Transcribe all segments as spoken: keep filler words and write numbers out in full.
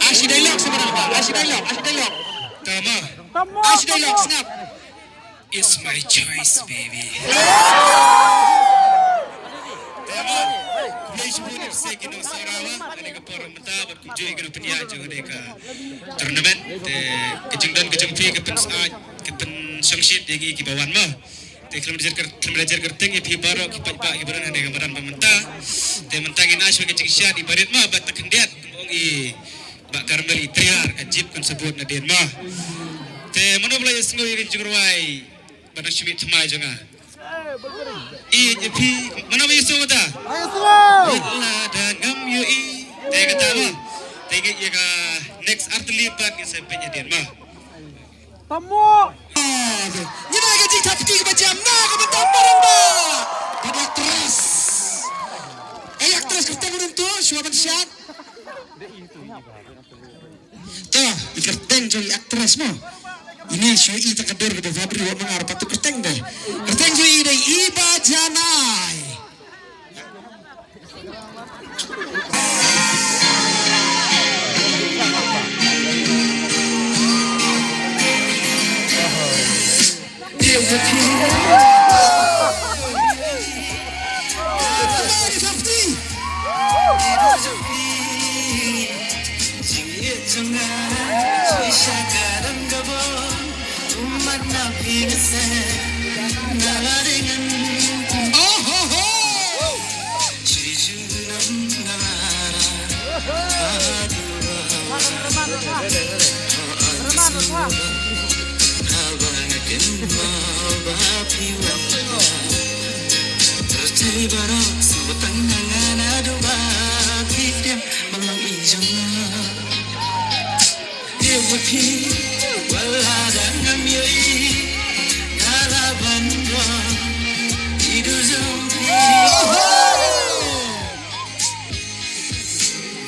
Ai shi dialogue sngap, ai shi dialogue, ai shi dialogue. Tama. Ai shi dialogue sngap. It's my choice, baby. Tama. Khublei shibun ïa phi ki nongïalam ha kane ka por mynta bad kumjuh ïa ka pynïaid jong kane ka tournament. Te ka jingdon ka jong phi ka pynsngew, ka pynshongshit ïa ngi kiba wan mo. Te khlem da jer kyrteng, khlem da jer kyrteng ïa phi baroh ki paidbah kiba don ha kane ka madan ba mynta. Te mynta ngin ai shuwa ka jingshad ïa i barit mo bad ta khyndiat kumba ong i Bah Karmel i Triar, ka jip kan sabut nadien mo. Te mano ba la ïohsngew ïa ka jingrwai ba nang shim i thymmai jong nga? I ïa phi, mano ba ïohsngew ta? Wat la da ngam ïohi. Te kata mo. Te ngi ïa ka next artylli pat ngin sa peit hadien mo. Tamo. Ngi dei ka jingthap kti kaba jam na ka bynta Maryngba. Bad i actress. Ei actress, kyrteng u dei to, shuwa ban shad. To, i kyrteng jong i actress mo. Ine shuwa i ta ka dur kaba Fabri wa mangar patu kyrteng de. Kyrteng jong i dei Iba Janai.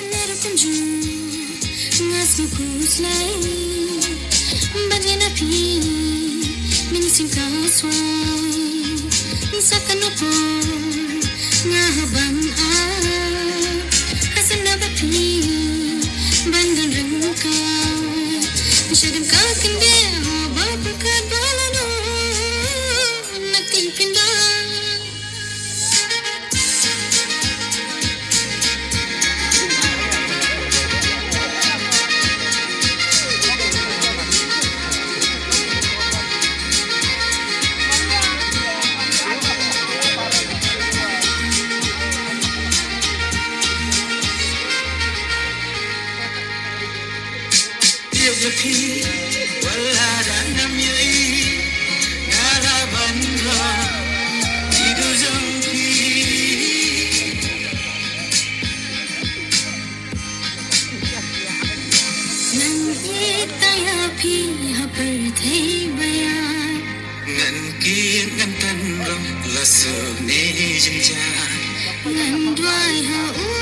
Nga ruh kumjuh nga sngewkhuslai ban ïa na phi mynsiem ka swai. Sa kano por nga hap ban ap ha sna bad phi ban don ryngkat. Shadem ka kyndiah haba pyrkhat ba lano na kti pynban. Ngan ïeit ïa phi ha pyrthei ba ïaid. Ngan kit ngan tan rong la suk ne jynjar. Ngan duwai ha u